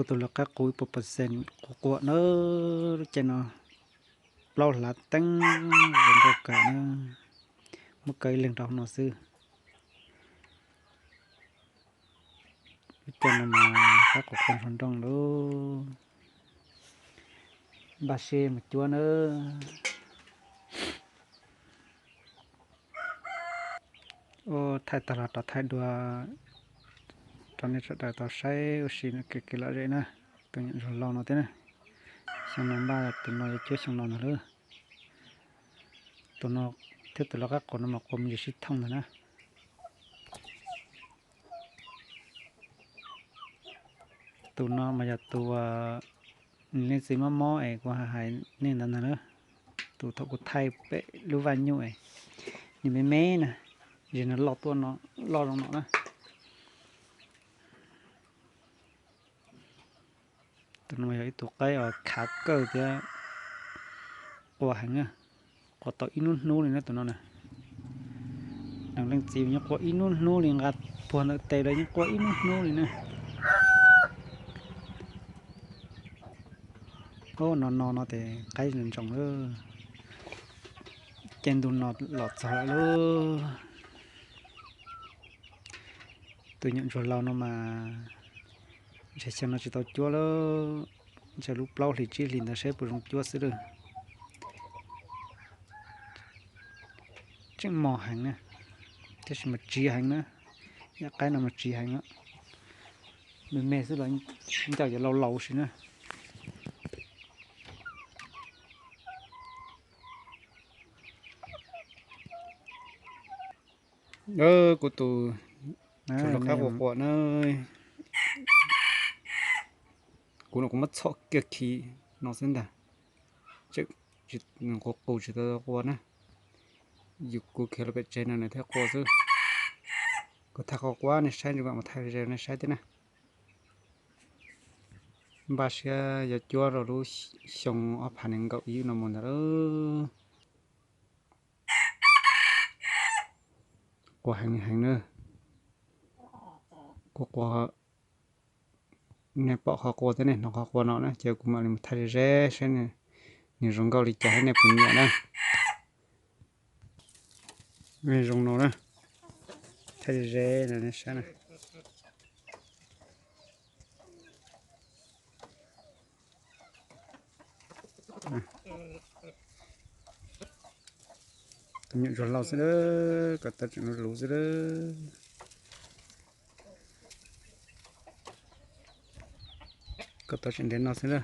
Tus lau qaib qus ib puas percent quas quas na, lub caij no plaub hlav teeb zoo nkauj kawg na, muab kaw ib leeg rau hauv no xwb. Lub caij no mas qaib qus quas nrog nrooj lauj, npaj siab mus cuab na. Ua thaij tag los rov thaij dua rau nej sawv daws tau saib ua si kev kev lom zem na. Tus nyuam ntsuag laus no thiab na, xyoo no npaj tus no yuav cuab xyoo no ntag lauj. Tus no thiab tus lau qaib qus no mas quas me ntsis sib thooj ntag na. Tus no mas yog tus leej txiv mob mob es kuv hais nej ntawd ntag na. Tus thaum kuv thaij pem lub vaj nyuj es nws me me na, zem no loj tuaj no, loj zoo no na. Tus no yog ib tug qaib uas khav kawg thiab quas heev na, quas tau ib hnub hnub li na tus no na. Neeg leej txiv yeej quas ib hnub hnub li, nqa puag ntawm tes los yeej quas ib hnub hnub li na. Ub, no no no ces qaib ntsoos ntsoos lawm. Caij ntuj no los txog lawm lauj. Tus nyuam ntsuag laus no mas ntshe xyoo no tsis tau cuab lauj, ntshe lub plaub hlis tsib hlis ntawd saib puas zoo cuab xwb lauj. Tseem mos heev na, tab sis mas tsiv heev na, yam qaib no mas tsiv heev, me me xwb los ncauj yuav laus laus si na. Kuv tus lau qaib quas quas na, kuv no kuv muab txhom kiag khi no xwb ntag, quas qus tsis tau quas na. Yus kuv khiav los pem tsev no nws thiaj quas xwb. Kuv thaij quas quas nej saib, ntsis mam mus thaij ze nej saib thiab na. Npaj siab yuav cuab rau lub xyoo ob phav nees nkaum ib no mus ntag lauj. Quas heev heev na. Quas quas, nej pom qhov quas thiab nej hnov qhov quas no na ces kuv mam li mus thaij ze ze saib nws zoo nkauj li cas thiab nej puas nyiam na. Zoo no na, thaij ze ze nej saib na. Tus nyuam ntsuag laus xwb a, ko taw tseem luv xwb a, ko taw tseem ntev no xwb a.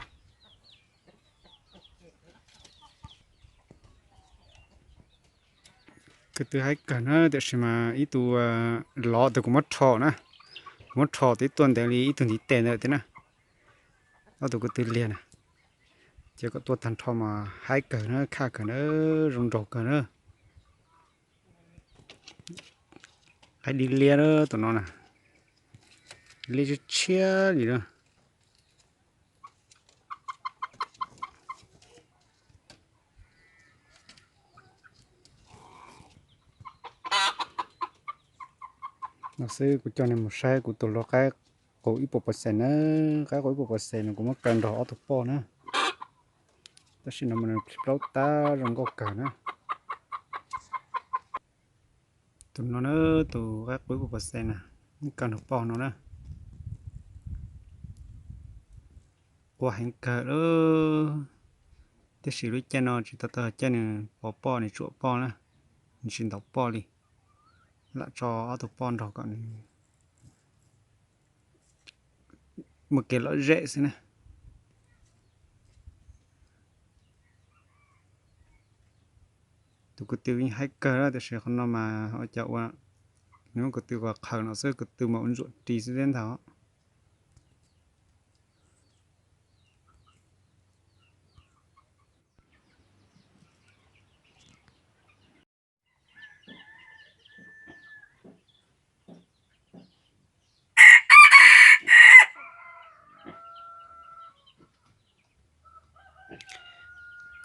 Ko tw haib kawg na, tiam sis mas ib tug lov tus kuv muab rho na, kuv muab rho twb tuaj ntev li ib tug ntiv tes ntawd thiab na. Ob tug ko tw liag na, ces kom tuaj tag nrho mas haib kawg na, khaj kawg na, zoo nraug kawg na. Qaib dib liab tus no na, liab tshiab tshiab li na. No xwb kuv coj nej mus saib kuv tus lau qaib qus ib puas percent na. Qaib qus ib puas percent no kuv muab kaw nrog ob tug poj na, tab sis no mas nws plaub tab zoo nkauj kawg na. Tus no na, tus qaib qus ib puas percent na, muab kaw nrog poj no na. Quas heev kawg lawm, tiam sis lub caij no tsis tau tau caij nws pov poj nws tsuam poj na, nws tsis ntaus poj li. Lam tso ob tug poj nrog kom nws muaj kev lom zem xwb na. Tus ko tw yeej haib kawg na, tiam sis qhov no mas ua cas ua, nws muab ko tw qhov qhawv no xwb, ko tw mas ua ntsuam ris xwb thiab ntag.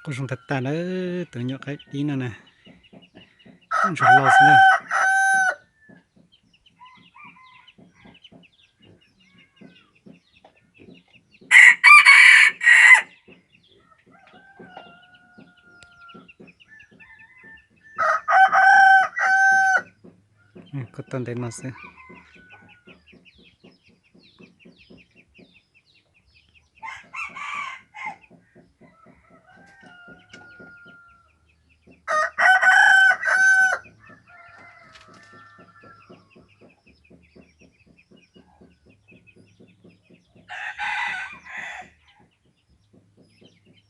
Quaj zoo tag tag na, tus nyuam qaib dib no na, ntsuag laus xwb na. Kuj tau ntev no xwb.